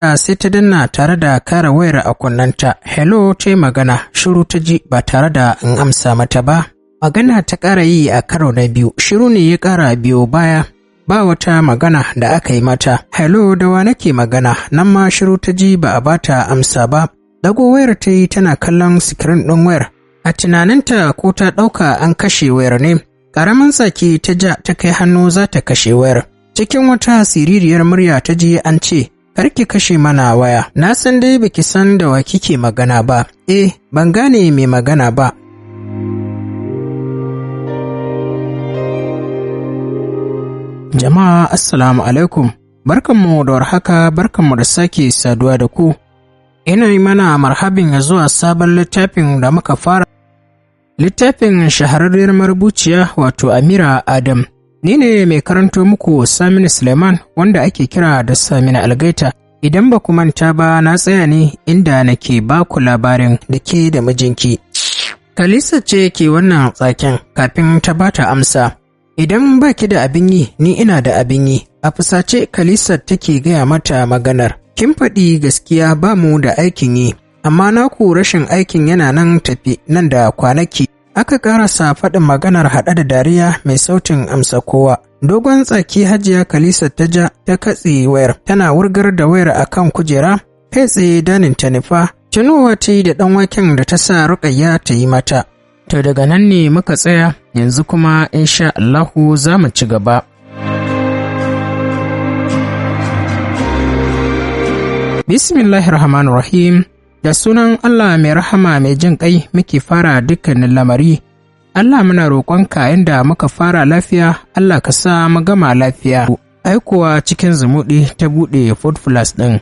Sai ta danna tare da kara wayar a kunnenta. "Hello," ta yi magana, shiru ta ji ba tare da in amsa mata ba. Magana ta ƙara yi a karo na biyu, shiru ne ya ƙara biyo baya. Ba wata magana da aka yi mata. "Hello, da wa nake magana?" Nan ma shiru ta ji, ba a bata amsa ba. Dago wayar ta yi tana kallon screen ɗin wayar. A tunaninta ko ta ɗauka an kashe wayar ne. Ƙaramin tsaki ta ja, ta kai hannu za ta kashe wayar. Cikin wata siririyar murya ta ji an ce, "Kar ki kashe mana waya, na san dai baki san da wa kike magana ba." "Eh, ban gane mai magana ba." Jama'a, assalamu alaikum. Barkanmu da warhaka, barkanmu da sake saduwa da ku. Ina yi mana marhabin ya zuwa sabon littafin da muka fara. Littafin shahararriyar marubuciya, wato Amira Adam. Ni ne mai karanto muku, Saminu Suleiman, wanda ake kira da Saminu Algaita. Idan ba ku manta ba, na tsaya ne inda nake ba ku labarin da ke da mijinki. Kalisa ce ke wannan tsakin kafin ta bata amsa. "Idan ba ki da abin yi, ni ina da abin yi." A fusace Kalisa take gaya mata maganar. "Kin faɗi gaskiya, ba mu da aikin yi, amma naku rashin aikin yana nan tafi nan da kwanaki. Aka ƙarasa faɗin maganar haɗe da dariya mai sautin amsa kowa. Dogon tsaki Hajiya Kalisa ta ja, ta katse wayar, tana wurgar da wayar a kan kujera, kai tsaye dining ta nufa, tunowa ta yi da ɗan waken da ta sa Rukayya ta yi mata. To, daga nan ne muka tsaya, yanzu kuma insha Allahu za mu ci gaba. Bismillahirrahmanirrahim. Da sunan Allah mai rahama mai jin ƙai muke fara dukkanin lamari. Allah, muna roƙonka, inda muka fara lafiya, Allah ka sa mu gama lafiya. Aikuwa cikin zumuɗi ta buɗe food flask ɗin.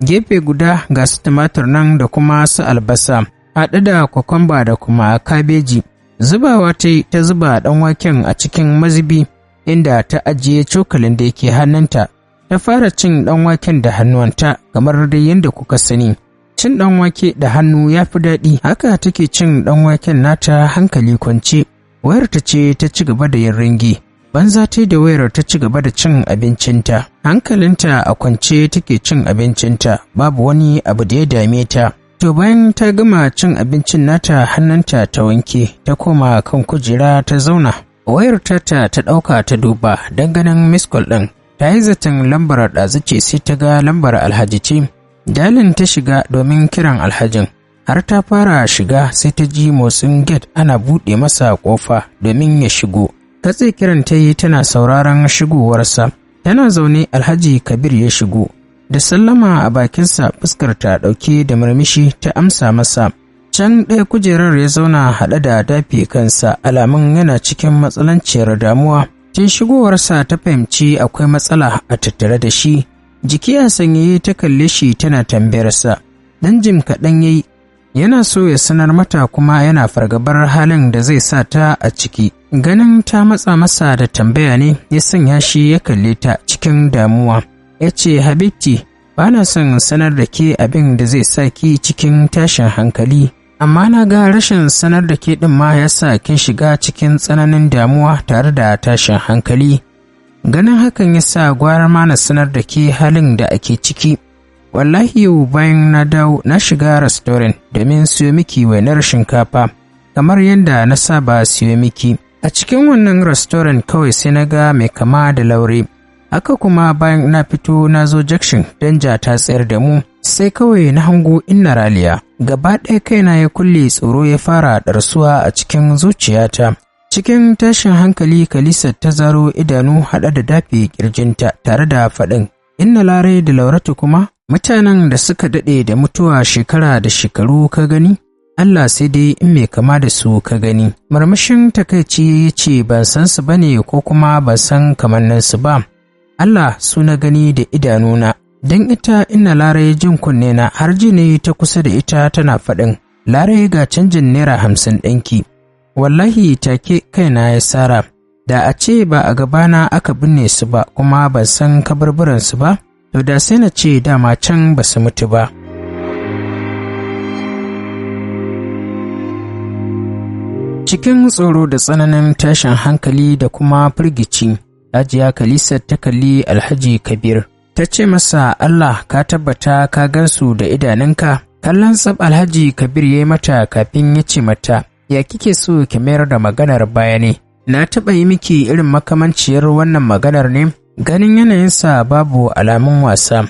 Gefe guda ga su tumatur nan da kuma su albasa, haɗe da kwakwamba da kuma kabeji. Zubawa ta yi, ta zuba ɗan waken a cikin mazubi inda ta ajiye cokalin da yake hannunta. Ta fara cin ɗan waken da hannuwanta kamar dai yadda kuka sani. Cin ɗan wake da hannu ya fi daɗi, haka take cin ɗan waken nata hankali kwance. Wayar ta ce ta ci gaba da yin ringing. Banza ta da wayar, ta ci gaba da cin abincinta. Hankalinta a kwance take cin abincinta, babu wani abu da ya dame ta. To, bayan ta gama cin abincin nata, hannunta ta wanke, ta koma kan kujera ta zauna. Wayar tata ta ɗauka ta duba don ganin missed call ɗin. Ta yi zaton lambar ɗazu ce, sai ta ga lambar Alhaji ce. Dialing ta shiga domin kiran Alhajin. Har ta fara shiga sai ta ji motsin gate, ana buɗe masa ƙofa domin ya shigo. Katse kiran ta yi tana sauraron shigowarsa. Tana zaune Alhaji Kabir ya shigo. Da sallama a bakinsa, fuskar ta ɗauke da murmushi ta amsa masa. Can ɗaya kujerar ya zauna haɗe da dafe kansa, alamun yana cikin matsalanciyar damuwa. Tun shigowarsa ta fahimci akwai matsala a tattare da shi. Jiki a sanyaye ta kalle shi tana tambayarsa. Dan jim kaɗan ya yi, yana so ya sanar mata kuma yana fargabar halin da zai sa ta a ciki. Ganin ta matsa masa da tambaya ne ya sanya shi ya kalle ta cikin damuwa. Ya ce, "Habibti, ba na son sanar da ke abin da zai sa ki cikin tashin hankali. Amma na ga rashin sanar da ke ɗin ma ya sa kin shiga cikin tsananin damuwa tare da tashin hankali. Ganin hakan ya sa gwara ma na sanar da ke halin da ake ciki. Wallahi yau bayan na dawo, na shiga restaurant domin siyo miki wainar shinkafa, kamar yadda na saba siyo miki. A cikin wannan restaurant kawai sai na ga mai kama da Laure. Haka kuma bayan na fito na zo junction, danja ta tsayar da mu, sai kawai na hango Inna Raliya. Gaba ɗaya kaina ya kulle, tsoro ya fara ɗarsuwa a cikin zuciyata." Cikin tashin hankali Kalisa ta zaro idanu haɗe da dafe ƙirjinta tare da faɗin, "Inna Larai da Lauratu kuma, mutanen da suka daɗe da mutuwa shekara da shekaru ka gani? Allah, sai dai in mai kama da su ka gani." Murmushin takaici ya ce, "Ban san su ba ne ko kuma ban san kamanninsu ba? Allah, su na gani da idanuna. Don ita Inna Larai jin kunne na har ji ne ta kusa da ita tana faɗin, 'Larai, ga canjin ₦50 ɗinki.' Wallahi take kaina ya sara. Da a ce ba a gabana aka binne su ba kuma ban san kaburburansu ba, to da sai na ce dama can ba su mutu ba." Cikin tsoro da tsananin tashin hankali da kuma firgici, Hajiya Kalisa ta kalli Alhaji Kabir. Ta ce masa, Allah, ka tabbata ka gansu da idanunka? Kallon tsab Alhaji Kabir ya yi mata kafin ya ce mata, ya kike so ki mayar da maganar baya ne? Na taɓa yi miki irin makamanciyar wannan maganar ne? Ganin yanayinsa babu alamun wasa.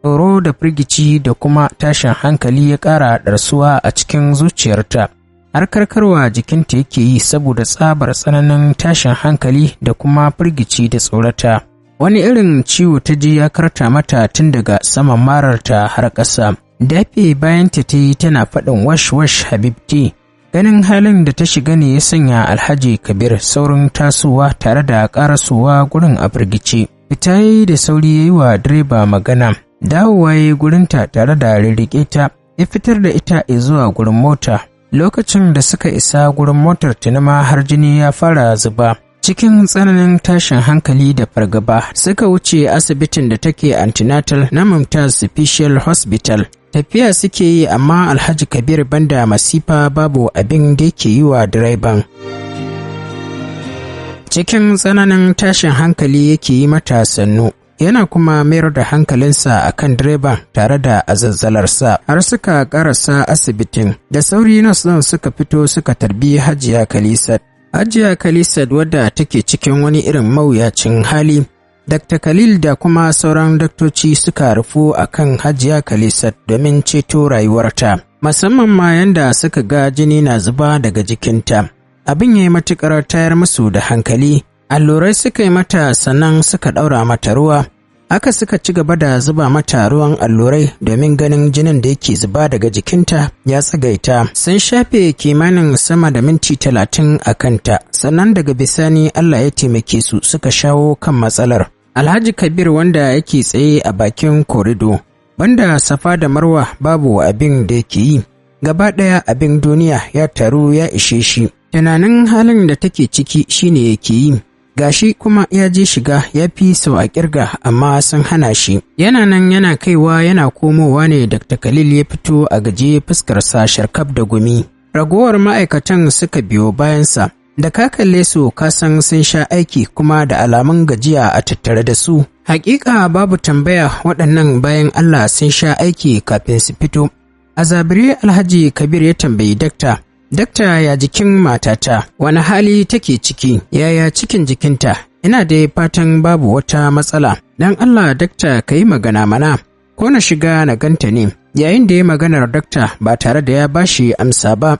Tsoro da firgici da kuma tashin hankali ya ƙara ɗarsuwa a cikin zuciyarta. Har karkarwa jikinta yake yi saboda tsabar tsananin tashin hankali da kuma firgici da tsorata. Wani irin ciwo ta ji ya karta mata tun daga saman mararta har ƙasa. Dafe bayanta ta yi tana faɗin, "Wash wash, habibti." Ganin halin da ta shiga ne ya sanya Alhaji Kabir saurin tasowa tare da ƙarasowa gurin a firgice. Fita ya yi da sauri ya yi wa direba magana. Dawowa ya yi gurinta tare da rirriƙe ta, ya fitar da ita zuwa gurin mota. Lokacin da suka isa gurin motar, tuni ma har jini ya fara zuba. Cikin tsananin tashin hankali da fargaba suka wuce asibitin da take antenatal na Mumtaz Special Hospital. Tafiya suke yi, amma Alhaji Kabir banda masifa babu abin da yake yi wa direban. Cikin tsananin tashin hankali yake yi mata sannu, yana kuma mayar da hankalinsa a kan direban tare da azazzalarsa har suka karasa asibitin. Da sauri nurse ɗin suka fito suka tarbi Hajiya Kalisat. Hajiya Kalisat wadda take cikin wani irin mawuyacin hali. Dr. Khalil da kuma sauran daktoci suka rufu a kan Hajiya Kalisat domin ceto rayuwarta, musamman ma yanda suka ga jini na zuba daga jikinta. Abin ya yi matuƙar tayar musu da hankali. Allurai suka yi mata, sannan suka ɗaura mata ruwa. Haka suka ci gaba da zuba mata ruwan allurai domin ganin jinin da yake zuba daga jikinta ya tsagaita. Sun shafe kimanin sama da minti 30 a kanta, sannan daga bisani Allah ya taimake su suka shawo kan matsalar. Alhaji Kabir wanda yake tsaye a bakin korido, banda safa da marwa babu abin da yake yi. Gaba ɗaya abin duniya ya taru ya ishe shi. Tunanin halin da take ciki shine yake yi. Gashi kuma ya je shiga ya fi sau a kirga, amma sun hana shi. Yana nan yana kaiwa yana komowa ne Dr. Khalil ya fito a gaje, fuskarsa sharkaf da gumi. Ragowar ma'aikatan suka biyo bayansa. Da ka kalle su ka san sun sha aiki, kuma da alamun gajiya a tattare da su. Hakika babu tambaya, waɗannan bayan Allah sun sha aiki kafin su fito. A zabire Alhaji Kabir ya tambayi dakta, "Dakta, ya jikin matata, wani hali take ciki, yaya cikin jikinta? Ina da fatan babu wata matsala. Dan Allah dakta, ka yi magana mana, ko na shiga na ganta ne?" Yayin da ya maganar dakta ba tare da ya bashi amsa ba.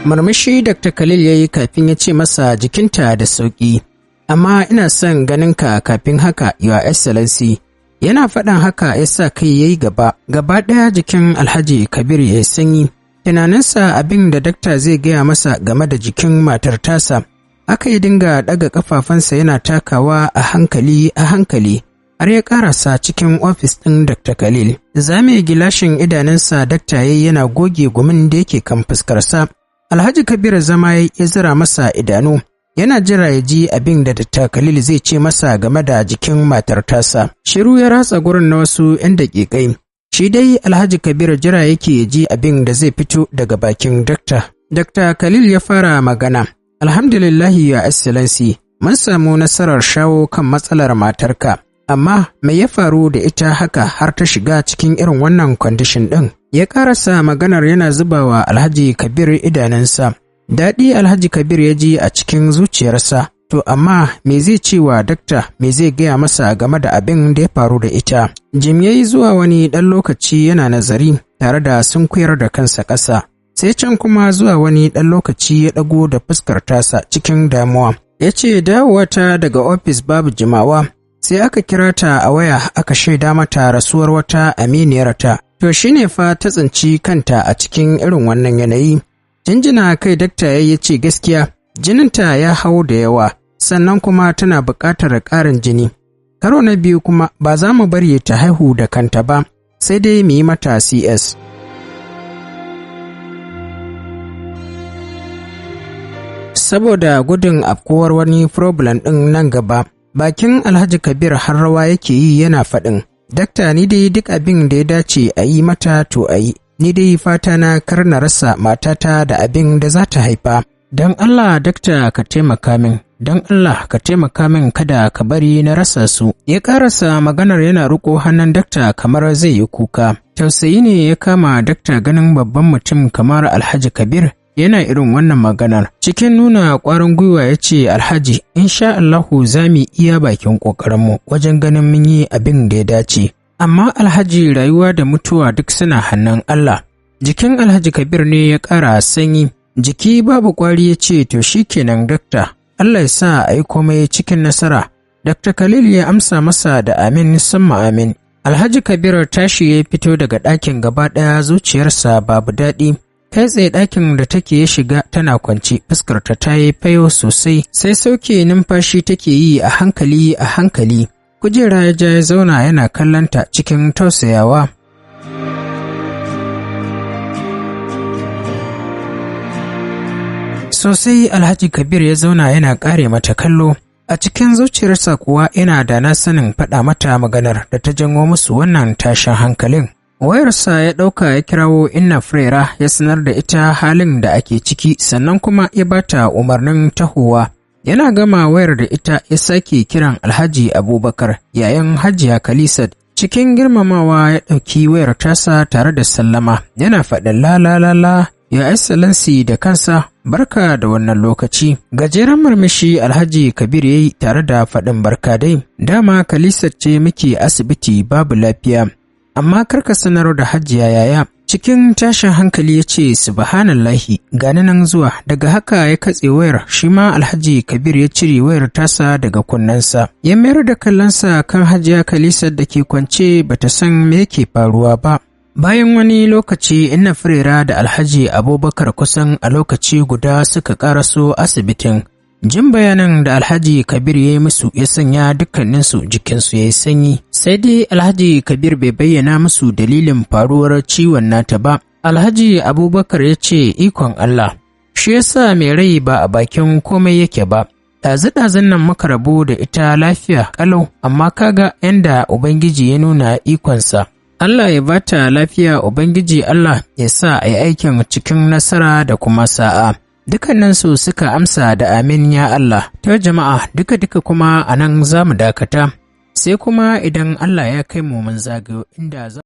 Murmushi Dr. Khalil ya yi kafin ya ce masa, "Jikinta da sauƙi, amma ina son ganinka kafin haka, Your Excellency." Yana faɗin haka ya sa kai ya yi gaba. Gaba ɗaya jikin Alhaji Kabir ya yi sanyi. Tunaninsa abin da dakta zai gaya masa game da jikin matar tasa. Aka yi dinga ɗaga ƙafafunsa yana takawa a hankali a hankali har ya ƙarasa cikin ofis ɗin Dr. Khalil. Zame gilashin idanunsa dakta ya yana goge gumin da yake kan fuskarsa. Alhaji Kabir zama ya zira masa idanu, yana jira ya ji abin da Dr. Khalil zai ce masa game da jikin matar tasa. Shiru ya ratsa gurin na wasu 'yan daƙiƙai. Shi dai Alhaji Kabir jira yake ya ji abin da zai fito daga bakin dakta. Dr. Khalil ya fara magana. "Alhamdulillahi, Your Excellency, mun samu nasarar shawo kan matsalar matarka. Amma me ya faru da ita haka har ta shiga cikin irin wannan condition ɗin?" Ya karasa maganar yana zubawa Alhaji Kabir idanunsa. Daɗi Alhaji Kabir ya ji a cikin zuciyarsa, to amma me zai ce wa dakta, me zai gaya masa game da abin da ya faru da ita? Jim ya yi zuwa wani ɗan lokaci yana nazari tare da sunkuyar da kansa ƙasa. Sai can kuma zuwa wani ɗan lokaci ya ɗago da fuskar tasa cikin damuwa. Ya ce, "Dawowata daga ofis babu jimawa, sai aka kira ta a waya aka shaida mata rasuwar wata aminiyarta. To shine fa ta tsinci kanta a cikin irin wannan yanayi." Jinjina kai dakta ya ce, "Gaskiya jininta ya hau da yawa, sannan kuma tana buƙatar ƙarin jini. Karo na biyu kuma ba za mu bari ta haihu da kanta ba, sai dai mu yi mata CS. Saboda gudun afkuwar wani problem ɗin nan gaba." Bakin Alhaji Kabir har rawa yake yi yana faɗin, "Dakta, ni dai duk abin da ya dace a yi mata to a yi, ni dai fata na kar na rasa matata da abin da za ta haifa. Don Allah dakta, ka taimaka min, Don Allah ka taimaka min kada ka bari na rasa su. Ya ƙarasa maganar yana riƙo hannun dakta kamar zai yi kuka. Tausayi ne ya kama dakta ganin babban mutum kamar Alhaji Kabir yana irin wannan maganar. Cikin nuna ƙwarin gwiwa ya ce, Alhaji, insha Allahu za mu iya bakin ƙoƙarinmu wajen ganin mun yi abin da ya dace. Amma Alhaji, rayuwa da mutuwa duk suna hannun Allah. Jikin Alhaji Kabir ne ya ƙara sanyi. Jiki babu ƙwari ya ce, to shikenan dakta, Allah ya sa a yi komai cikin nasara. Dr. Khalil ya amsa masa da amin summa amin. Alhaji Kabir tashi ya fito daga ɗakin gaba ɗaya zuciyarsa babu daɗi. Kai tsaye ɗakin da take ya shiga. Tana kwance, fuskarta ta yi fayo sosai, sai sauke numfashi take yi a hankali a hankali. Kujera ya ja ya zauna yana kallonta cikin tausayawa. Sosai Alhaji Kabir ya zauna yana ƙare mata kallo. A cikin zuciyarsa kuwa yana da na sanin faɗa mata maganar da ta janwo musu wannan tashin hankalin. Wayarsa ya ɗauka ya kirawo Inna Frera ya sanar da ita halin da ake ciki, sannan kuma ya bata umarnin tahowa. Yana gama wayar da ita ya sake kiran Alhaji Abubakar, yayan Hajiya Khalisat. Cikin girmamawa ya ɗauki wayar tasa tare da sallama, yana faɗin, la la la la, ya Excellency da kansa, barka da wannan lokaci. Gajeren murmushi Alhaji Kabir ya yi tare da faɗin, barka dai. Dama Khalisat ce muke asibiti babu lafiya, amma karka sanar da Hajiya yaya. Cikin tashin hankali ya ce, subhanallahi, gani nan zuwa. Daga haka ya katse wayar. Shi ma Alhaji Kabir ya cire wayar tasa daga kunnensa, ya mayar da kallonsa kan Hajiya Khalisat da ke kwance bata san me yake faruwa ba. Bayan wani lokaci, Inna Firera da Alhaji Abubakar kusan a lokaci guda suka karaso asibitin. Jin bayanan da Alhaji Kabir ya yi musu ya sanya dukkaninsu jikinsu ya yi sanyi. Sai dai Alhaji Kabir bai bayyana musu dalilin faruwar ciwon nata ba. Alhaji Abubakar ya ce, ikon Allah, shi yasa mai rai ba a bakin komai yake ba. Ɗazu-ɗazun nan muka rabu da ita lafiya ƙalau, amma kaga yanda Ubangiji ya nuna ikonsa. Allah ya bata lafiya, Ubangiji Allah ya sa a yi aikin cikin nasara da kuma sa'a. Dukkaninsu suka amsa da amin ya Allah. Ta jama'a, duka-duka kuma a nan za mu dakata, sai kuma idan Allah ya kai mu mun zagayo inda za